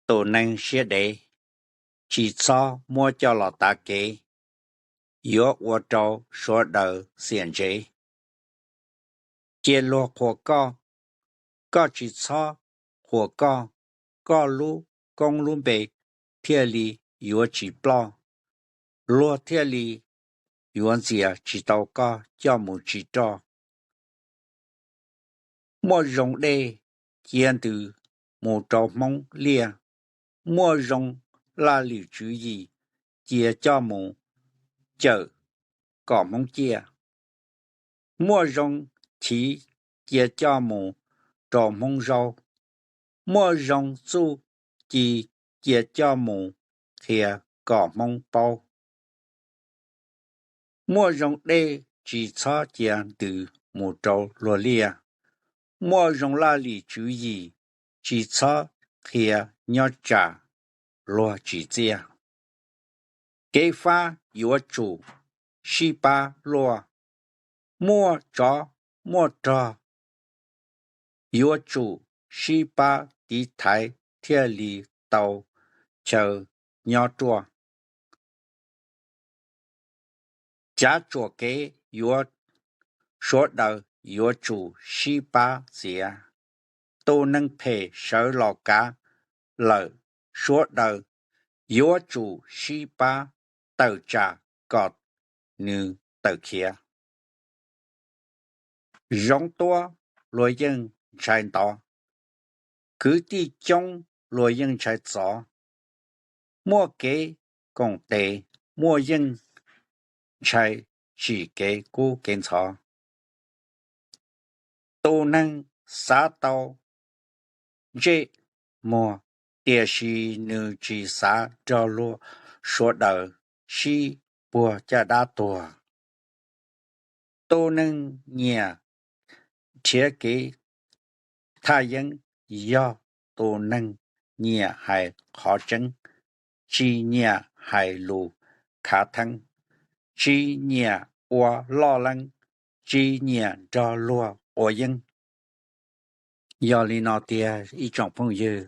Tus neeg siab dev, tsis txhob muab coj los tav kev, yuav ua rau sawv daws xiam ntsev. Cia luag qhuas koj, koj tsis txhob qhuas koj, koj lub koob lub npe thiaj li yuav tsis ploj, luag thiaj li yuav ntxias tsis tau koj coj mus tsis roj. Muaj zoo dej cia ntws mus rau Hmoob liaj, muaj zoo laj lim tswv yim cia coj mus cawm kom Hmoob ciaj, muaj zoo chiv cia coj mus rau Hmoob zaub, muaj zoo txuj ci cia coj mus qhia kom Hmoob paub. Muaj zoo dej tsis txhob cia ntws mus rau luag liaj, muaj zoo laj lim tswv yim tsis txhob qhia nyob tsam luag tsis txiaj. Kev fab yuav tsum sib pab luaj, muaj tsov muaj rog yuav tsum sib pab tiv thaiv thiaj li tau chaw nyob ruaj. Cav tsuam kev yuav, sawv daws yuav tsum sib pab txiav. Tus neeg phem sawv los kav lawm, sawv daws yuav tsum sib pab tawm tsam kom nws tawm khiav. Zoov tuab luag yeej ntshai ntov, kwv tij coob luag yeej ntshai txov, muaj kev koom tes muaj yeej ntshai tsim kev kub kev ntxhov. Tus neeg xav tau ntsej muag, tiam sis nws tsis xav nrog luag sawv daws sib puag caj dab tuag. Tus neeg nyiam nrhiav kev thaj yeeb yog tus neeg nyiam hais qhov tseeb, tsis nyiam hais lus khav theeb, tsis nyiam ua loj leeb, tsis nyiam nrog luag quav yeeb. Yog li no tiag ib tsoom phooj ywg,